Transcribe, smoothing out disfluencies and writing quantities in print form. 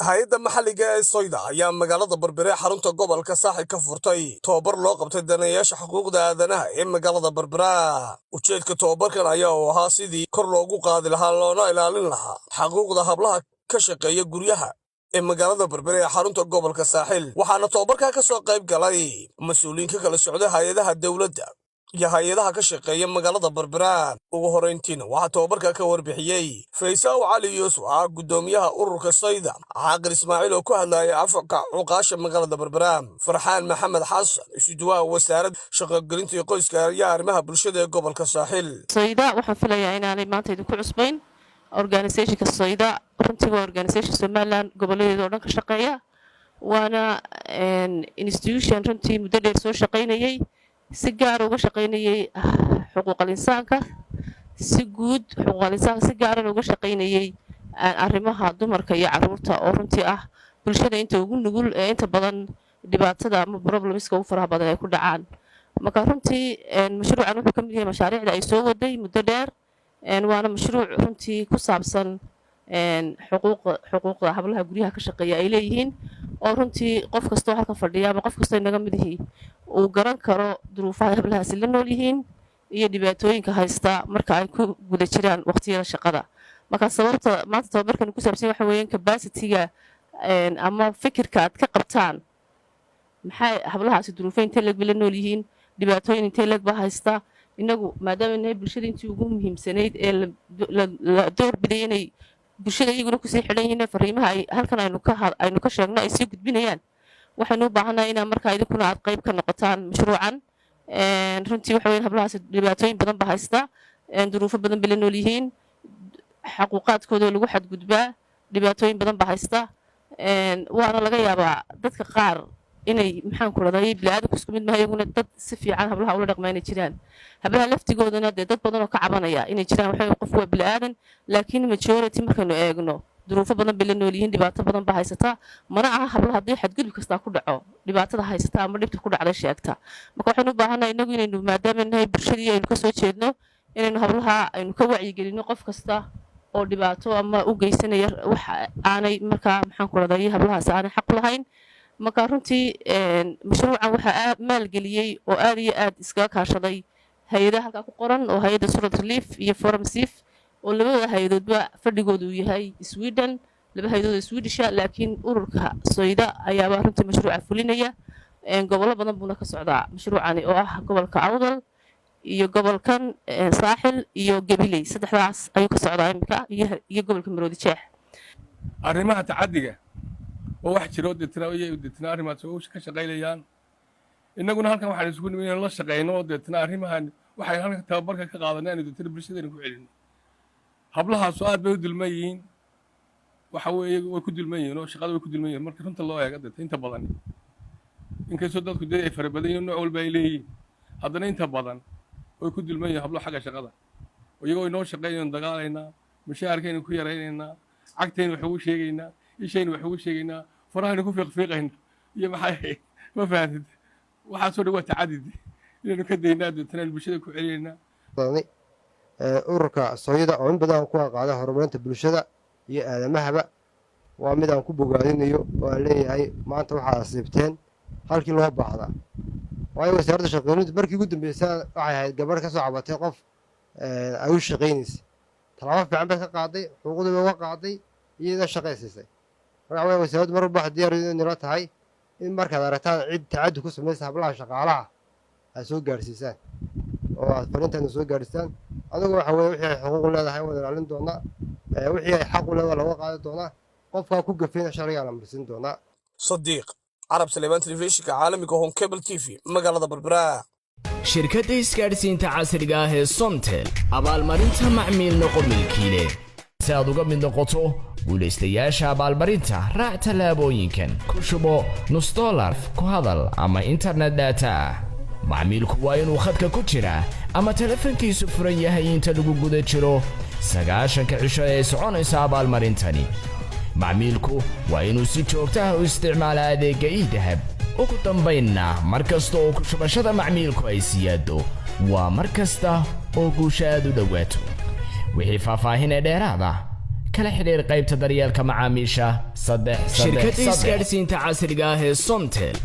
Hay-adda maxalliga ee Soyda ayaa magaalada Berbere, xarunta gobolka Saaxil, ka furtay tobabar loo qabtay daneeyaasha xuquuqda aadanaha ee magaalada Berbera. Ujeedka tobabarkan ayaa uu ahaa sidii kor loogu qaadi lahaa loona ilaalin lahaa xaquuqda hablaha ka shaqeeya guryaha ee magaalada Berbere ee xarunta gobolka Saaxil. Waxaana tobabarkaa ka soo qayb galay mas-uuliyiin ka kala socda hay-adaha dowladda iyo hay-adaha ka shaqeeya magaalada Berbera. Ugu horrayntiina waxaa tobabarka ka warbixiyey Faysaw Cali Yuusuf, ah guddoomiyaha ururka Sayda, Caaqil Ismaaciil oo ku hadlayay afka cuqaasha magaalada Berbera, Farxaan Maxamed Xasan, isuduwaha wasaaradda shaqogelinta iyo qoyska iyo arrimaha bulshada ee gobolka Saaxil. Soyda waxaan filayaa inaanay maanta idinku cusbayn. Organizationka Soyda runtii waa organisation Somaliland goboladeeda oo dhan ka shaqeeya, waana institution runtii muddo dheer soo shaqaynayay, si gaara uga shaqaynayay xuquuqal insaanka si guud, xuquuqal insaanka si gaarana uga shaqaynayay arrimaha dumarka iyo caruurta, oo runtii ah bulshada inta ugu nugul ee inta badan dhibaatada ama problemska ugu faraha badan ay ku dhacaan. Marka runtii mashruucan wuxuu ka mid yahay mashaariicda ay soo waday muddo dheer, waana mashruuc runtii ku saabsan xuquuqda hablaha guryaha ka shaqeeya ay leeyihiin, oo runtii qof kastoo halkan fadhiya ama qof kastoo inaga mid yihi uu garan karo duruufaha ay hablahaasi la nool yihiin iyo dhibaatooyinka haysta marka ay ku guda jiraan waqtiyada shaqada. Marka sababta maanta tababarkan ku saabsan waxa weeyaan capacity-ga ama fikirka aad ka qabtaan maxay hablahaasi duruufo intee leeg bay la nool yihiin, dhibaatooyin intee leeg ba haysta. Inagu maadaama nahay bulshada intii ugu muhiimsanayd ee la doorbiday inay bulshada iyaguna kusii xidhan yihiin, fariimaha ay halkan aynu ka sheegno ay sii gudbinayaan, waxaynu u baahannahay inaa markaa idinkuna aad qayb ka noqotaan mashruucan. Runtii waxa weyan hablahaasi dhibaatooyin badan ba haysta, duruufo badan bay la nool yihiin, xaquuqaadkooda lagu xadgudbaa, dhibaatooyin badan baa haysta. Waana laga yaabaa dadka qaar inay, maxaan ku rahday, bini'aadamku isku mid maha, iyaguna dad si fiican hablaha ula dhaqma inay jiraan, hablaha laftigoodana dee dad badan oo ka cabanaya inay jiraan. Waxay qof waa bini'aadan, laakiin majority markaynu eegno duruufo badan bay la nool yihiin, dhibaato badan baa haysataa. Mana aha hablaha haddii xadgudub kastaa ku dhaco dhibaatada haysata ama dhibta ku dhacda sheegta. Marka waxaynu u baahannahay inagu inaynu, maadaama nahay bulshadii aynu kasoo jeedno, inaynu hablaha aynu ka wacyigelino qof kasta oo dhibaato ama u geysanaya wax aanay markaa, maxaan ku rahday, hablahaas aanay xaq u lahayn. Marka runtii mashruucan waxaa maalgeliyey oo aad iyo aad iskaga kaashaday hay-adaha halkaa ku qoran, oo hay-adda Surat Relief iyo Forum Sif, oo labada hay-adoodba fadhigoodu uu yahay Sweden, laba hay-adood oo Swedisha, laakiin ururka Soyda ayaaba runtii mashruuca fulinaya. Gobollo badan buuna ka socdaa mashruucani, oo ah gobolka Awdal iyo gobolkan Saaxil iyo Gabiley, saddexdaas ayuu ka socdaa iminka, iyo gobolka Maroodi Jeex. Arrimaha tacaddiga oo wax jiro deetna iyo deetna arrimahaas oo ka shaqaynayaan. Innaguna halkan waxaan isugu nimi inaan la shaqayno oo deetna arrimahan waxay halkan tababarka ka qaadanay aanu deetna bulshadeena ku celino. Hablahaasu aad bay u dulman yihiin, waxa weeye way ku dulman yihiin oo shaqada way ku dulman yihiin marka runta loo eego. Deetna inta badan, inkastoo dadku dee ay fara badan yihiin, nooc walba ay leeyihiin, haddana inta badan way ku dulman yihiin hablo xagga shaqada. Iyagoo inoo shaqaynaynu dagaalaynaa, mushaharkaynu ku yaraynaynaa, cagtaynu wax ugu sheegaynaa, ishaynu wax ugu sheegaynaa, farahaynu ku fiiqfiiqaynaa iyo maxay, ma fahamtid? Waxaasoo dhan waa tacadid inaynu ka daynaa, deetana aynu bulshada ku celinaynaa. Ururka Sooyada oo in badan ku qaada horumarinta bulshada iyo aadamahaba waa mid aan ku bogaadinayo oo aan leeyahay maanta waxaad asiibteen halkii loo baahdaa, waayo wasaaradda shaqooyintu markii ugu dambeysay waxay ahayd gabadh ka soo cabatay qof ay u shaqaynaysay. Tallaabo fiican bay ka qaaday, xuquuqdii bay uga qaaday, iyadoo shaqaysiisay. Marka waa wasaaraddu mar walba diyaar nila tahay in markaad aragtaan cid tacaddi ku samaysa hablaha shaqaalaha aad soo gaadhsiisaan oo aad fariintaana soo gaadhisaan. Adigu waxa weye wixii ay xuquuq leedahay waan ilaalin doonaa, wixii ay xaq u leedahay looga qaadi doonaa, qofkaa ku gafayna sharcigaa la marsiin doonaa. Sadiiq Carab Saleymaan, telefishinka caalamiga Horn Cable TV, magaalada Berbera. Shirkadda isgaadhsiinta casriga ah ee Somtel, abaalmarinta macmiil noqo milkiile. Si aad uga mid noqoto guulaystayaasha abaalmarinta, raac tallaabooyinkan: ku shubo nus dollar ku hadal ama internet data ah. Macmiilku waa inuu khadka ku jiraa ama telefonkiisu furan yahay inta lagu guda jiro 90-ka cisho ee soconaysa abaalmarintani. Macmiilku waa inuu si joogta ah u isticmaalaa adeegga eDahab. Ugu dambaynna, mar kasta oo ku shubashada macmiilku ay siyaado, waa mar kasta oo guusha aad u dhowaato. Wixii faahfaahin ee dheeraada kala Kala xidhiir qaybta daryeelka macaamiisha 3. Shirkadda isgaadhsiinta casriga ah ee Somtel.